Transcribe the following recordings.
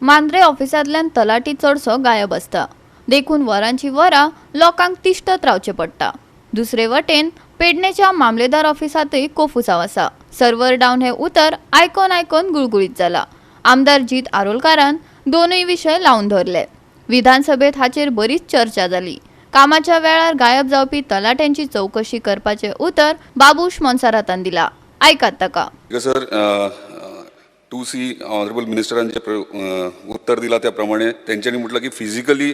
मांद्रे ऑफिसांतल्यान तलाठी चडसो गायब आसता, देखून वरांची वरां लोकांक तिश्टत रावचें पडटा. दुसरे वटेन पेडणेच्या मामलेदार ऑफिसांतय कोफुसांव आसा. सर्वर डावन हें उतर आयकोन आयकोन गुळगुळीत जाला. आमदार जीत आरोलकारान दोनूय विशय लावन धरले. विधानसभेत हाचेर बरीच चर्चा जाली. कामाच्या वेळार गायब जावपी तलाट्यांची चवकशी करपाचें उतर बाबूश मोन्सारातान दिला. आयकात ताका. सर, 2C ऑनरेबल मिनिस्टरांचे उत्तर दिला त्या प्रमाणे तेंच्यांनी म्हटलं की फिजिकली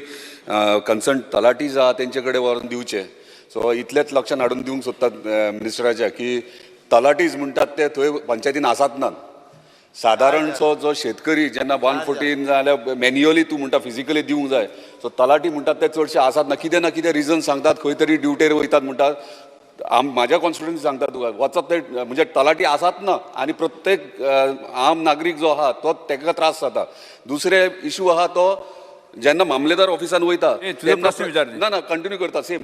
कन्सर्न तलाठी जे आहा तेंचे कडेन व्हरून दिवचे. सो इतलेंच लक्षान हाडून दिवंक सोदतात मिनिस्टराच्या की तलाठीज म्हणटात ते थंय पंचायतीन आसात ना. सादारणसो जो शेतकरी जेन्ना 114 जाल्यार मॅन्युअली तूं म्हणटा फिजिकली दिवंक जाय, सो तलाठी म्हणटात ते चडशे आसात ना. कितें ना कितें रिजन सांगतात, खंय तरी ड्युटेर वयतात म्हणटात. म्हाज्या कॉन्स्टिट्युएन्सी सांगता तुका, वचत ते म्हणजे तलाठी आसात ना आनी प्रत्येक आम नागरीक जो आहा तो तेका त्रास जाता. दुसरे इशू आहा तो जेन्ना मामलेदार ऑफिसान वयता ए, तुजो प्रस्न विचार. ना ना, कंटिन्यू करता सेम.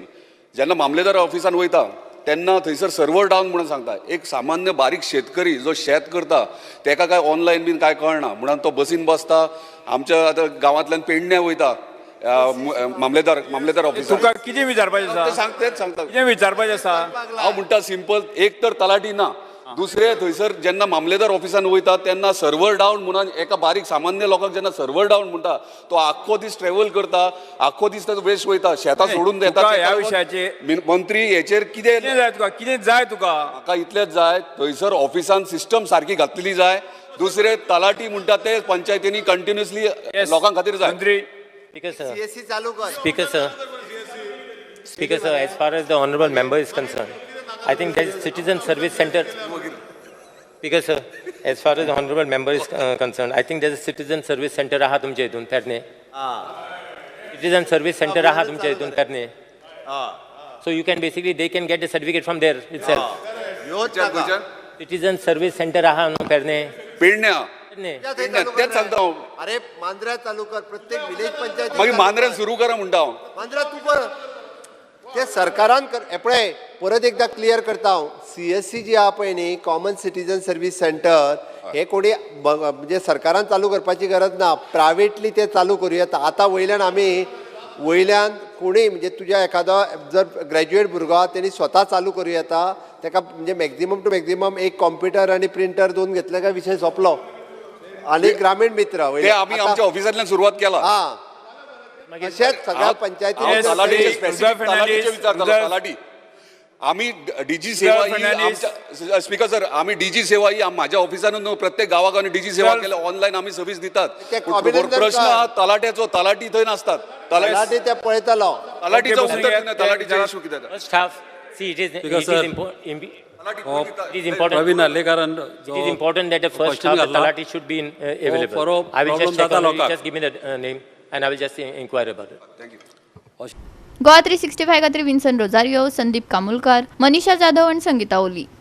जेन्ना मामलेदार ऑफिसान वयता तेन्ना थंयसर सर्वर डावन म्हणून सांगता. एक सामान्य बारीक शेतकरी जो शेत करता तेका काय ऑनलायन बीन काय कळना म्हणून तो बसीन बसता. आमच्या आतां गांवांतल्यान पेडण्या वयता मामलेदार ऑफिसान. तुका कितें विचारपाचें आसा? ते सांग, तेच सांगता. कितें विचारपाचें आसा? हांव म्हणटा सिंपल, एक तर तलाठी ना, दुसरें थंयसर जेन्ना मामलेदार ऑफिसान वयता तेन्ना सर्वर डावन म्हणून एका बारीक सामान्य लोकांक जेन्ना सर्वर डावन म्हणटा तो आख्खो दीस ट्रॅव्हल करता, आख्खो दीस ताजो वेस्ट वयता, शेतां सोडून तुका येता. ह्या विशयाचेर मंत्री हेचेर कितें कितें जाय तुका? कितें जाय तुका? म्हाका इतलेंच जाय, थंयसर ऑफिसान सिस्टम सारकी घातलेली जाय. दुसरें तलाठी म्हणटा ते पंचायतींनी कंटिन्युअसली लोकां खातीर जाय. मंत्री. Speaker sir, CSC चालू कर. Speaker sir, Speaker sir, as far as the honorable member is concerned, I think there is citizen service center. Speaker sir, as far as the honorable member is concerned, I think there is a citizen service center आहा तुमच्या हितून पेरणे. Citizen service center आहा तुमच्या हितून पेरणे. So you can basically, they can get the certificate from there itself. ह्योच नाका. Citizen service center आहा न्हू पेरणे. पेडण्या. पेरणे. त्या थंय चालू कर. तेच सांगता हांव. अरे, मांद्र्या चालू कर, प्रत्येक विलेज पंचायत. मागीर मांद्र्यान सुरू करा म्हणटा हांव. मांद्र्या तूं कर, ते सरकारान कर. हे पळय, परत एकदा क्लियर करता हांव. सीएससी जी आहा पळय न्ही, कॉमन सिटीजन सर्वीस सेंटर, हे कोणी म्हणजे सरकारान चालू करपाची गरज ना, प्रायवेटली ते चालू करूं येता. आतां वयल्यान आमी वयल्यान कोणूय म्हणजे तुज्या एखादो जर ग्रॅज्युएट भुरगो आहा, तेणी स्वता चालू करूं येता. तेका म्हणजे मॅक्झिमम टू मॅक्झिमम एक कॉम्प्युटर आनी प्रिंटर दोन घेतले काय विशय सोंपलो. आनी ग्रामीण मित्र ते वयल्यान आमी आतां- आमच्या ऑफिसांतल्यान सुरवात केला. हा, तशेंच सगळ्या पंचायतींनी Yes, तलाठीचे Hey, specific Rudolph तलाठीचे Fernandes, विचार जालो. Rudolph. तलाठी आमी डीजी सेवा ही Fernandes. आमच्या, स्पीकर सर, आमी डीजी सेवा ही माझ्या ऑफिसानूच न्हू, प्रत्येक गांवागांवांनी डीजी सेवा Sir. केल्या, ऑनलायन आमी सर्वीस दितात. ते पूण अभिनंदन प्रश्न कर. आहा तलाट्याचो, तलाठी थंय नासतात. तलाठी तलाठी ते पळयतलो. तलाठीचो Okay, उत्तर दिना, तलाठीचे जरा- इशू कितें आसा? First half, see, it is, Speaker it sir. is important, it is important. Praveen आर्लेकारान It is important that the first question half, the घातला. talati should be available. बरो I will problem just check जाता on it, लोकांक. just give me the name and I will just inquire about it. Thank you. Goa 365 खातीर Vinson Rosario, Sandeep Kamulkar, मनीषा जाधव आनी संगीता ओली.